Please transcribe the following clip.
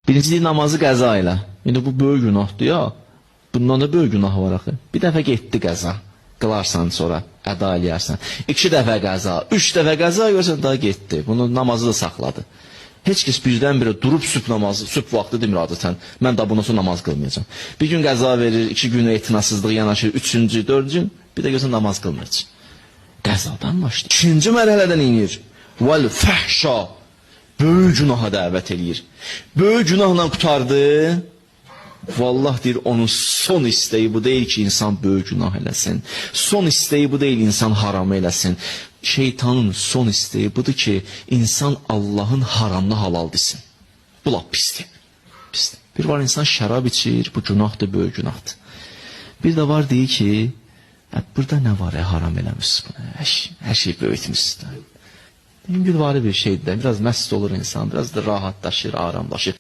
Birinci deyir, namazı qəza elə. İndi bu böyük günahdır ya. Bundan da böyük günah var axı. Bir dəfə getdi qəza. Qılarsan sonra, əda eləyərsən. İki dəfə qəza, üç dəfə qəza görsən daha getdi. Bunu namazı da saxladı. Heç kəs birdən-birə durub sübh namazı, sübh vaxtı demir adətən. Mən də bundan sonra namaz qılmayacağam. Bir gün qəza verir, iki gün etinasızlıq yanaşır, üçüncü, dördüncü gün bir də görsən namaz qılmır. Qəzadan başlayır. İkinci mərhələdən inir. Vəl fəhşa. Böyük günaha dəvət eləyir. Böyük günahla qurtardı. Vallah deyir, onun son istəyi bu deyil ki, insan böyük günah eləsin. Son istəyi bu deyil, insan haramı eləsin. Şeytanın son istəyi budur ki, insan Allahın haramını halal desin. Bu lap pisdir. Pisdir. Bir var insan şərab içir, bu günahdır, böyük günahdır. Bir də var deyir ki, burada nə var, haram eləmişsiniz bunu, hər şey böyütmüşsünüz. Yüngülvari bir şeydir də, biraz məst olur insan, biraz da rahatlaşır, aramlaşır.